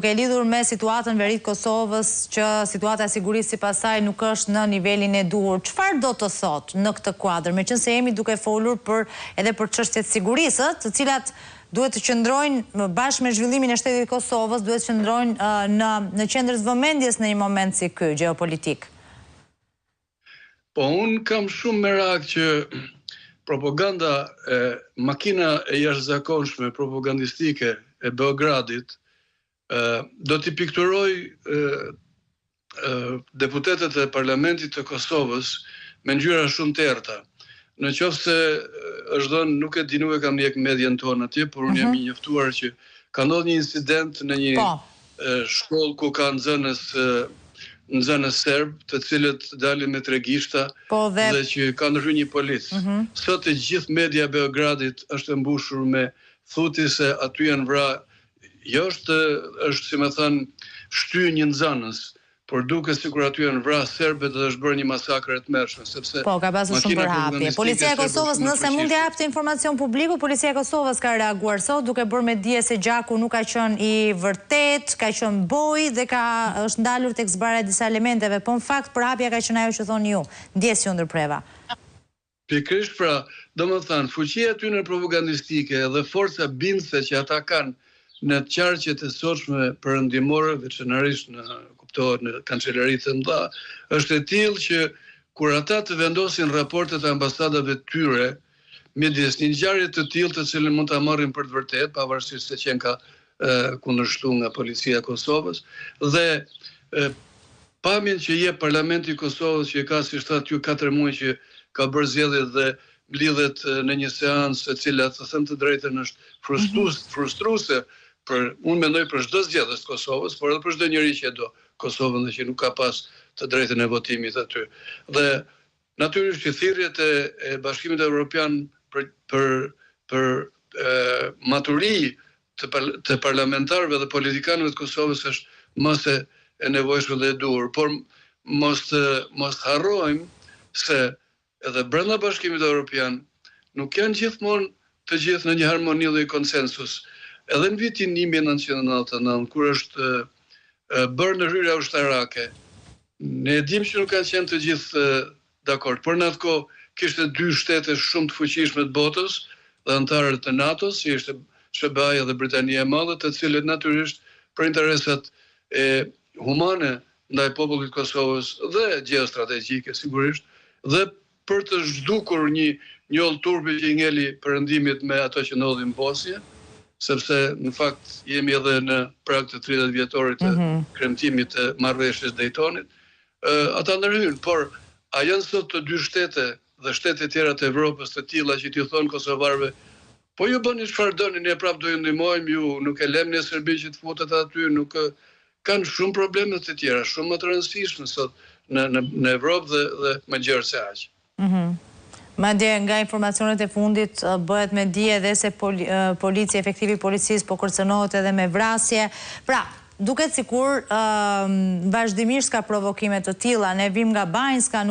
Duke e lidhur me situatën në veri të Kosovës, që situata e sigurisë sipas saj nuk është në nivelin e duhur. Çfarë do të thotë në këtë kuadër, meqenëse jemi duke folur për edhe për çështje të sigurisë, ë, të cilat duhet të qëndrojnë bashkë me zhvillimin e shtetit të Kosovës, duhet të qëndrojnë në në qendër të vëmendjes në një moment si ky gjeopolitik. Po unë kam shumë merak që propaganda e makina e jashtëzakonshme propagandistike e Beogradit do t'i pikturojë deputetët e Parlamentit të Kosovës me ngjyra shumë të errëta. Në qoftë se është dhënë, nuk e di, nuk e kam ndjek medien tonë atje, por unë jam mhm. i njoftuar që ka ndodhur një incident në një po. shkollë ku ka nxënës nxënës serb, të cilët dalin me tre gishta po, dhe... dhe që ka ndërhyrë një polic. Mm -hmm. Sot e gjithë media e Beogradit është e mbushur me thuti se aty janë vra, jo është, është si me thënë, shty një nxënës, por duket sikur aty janë vra serbët dhe është bërë një masakër e tmerrshme, sepse Po, ka pasur shumë përhapje. Policia e Kosovës, nëse mund t'ia jap këtë informacion publikut, Policia e Kosovës ka reaguar sot duke bërë me dije se gjaku nuk ka qenë i vërtetë, ka qenë bojë dhe ka është ndalur tek zbardhja e disa elementeve, po në fakt përhapja ka qenë ajo që thoni ju. Ndjesë që ju ndërpreva. Pikërisht pra, domethënë, fuqia e tyre propagandistike dhe forca bindëse që ata kanë në qarqet e sotshme perëndimore, veçanërisht në, kuptohet, në kancelaritë e mëdha, është e tillë që kur ata të vendosin raportet e ambasadave të tyre midis një ngjarje të tillë të cilën mund ta marrin për të vërtetë, pavarësisht se qenka kundërshtu nga policia e Kosovës dhe Pamjen që jep Parlamenti i Kosovës që ka siç thatë ju katër muaj që ka bërë zgjedhjet dhe mblidhet në një seancë e cila të them të drejtën është frustues, frustruese për unë mendoj për çdo zgjedhës të Kosovës, por edhe për çdo njeri që e do Kosovën dhe që nuk ka pas të drejtën e votimit aty. Dhe Natyrisht që thirrjet e e Bashkimit Evropian për për për e, maturi të, të parlamentarëve dhe politikanëve të Kosovës është më se e nevojshme dhe e duhur, por mos të mos të harrojmë se edhe brenda Bashkimit Evropian nuk janë gjithmonë të gjithë në një harmoni dhe një konsensus. Edhe në vitin 1999 kur është bërë ndërhyrja ushtarake, Ne e dimë që nuk kanë qenë të gjithë dakord, por në atë kohë kishte dy shtete shumë të fuqishme të botës dhe anëtarë të NATO-s, që ishte SHBA-ja dhe Britania e Madhe, të cilët natyrisht për interesat e humane ndaj popullit të Kosovës dhe gjeostrategjike sigurisht dhe për të zhdukur një njollë turpi që i ngeli Perëndimit me ato që ndodhi në Bosnjë, sepse në fakt jemi edhe në prag të 30 vjetorit të mm -hmm. kremtimit të marrëveshjes Daytonit, ata ndërhynë, por a janë sot të dy shtete dhe shtete tjera të Evropës të tilla që t'i thonë kosovarëve Po ju bëni çfarë doni, ne prapë do ju ndihmojmë, ju nuk e lëmë ne Serbinë që të futet aty, nuk kanë shumë probleme të tjera, shumë më të rëndësishme sot në në në Evropë dhe dhe më gjerë se aq. Mhm. Madje nga informacionet e fundit bëhet me dije edhe se polici, efektivi i policisë po kërcënohet edhe me vrasje. Pra, duket sikur vazhdimisht ka provokime të tilla. Ne vijmë nga Banjska, nuk.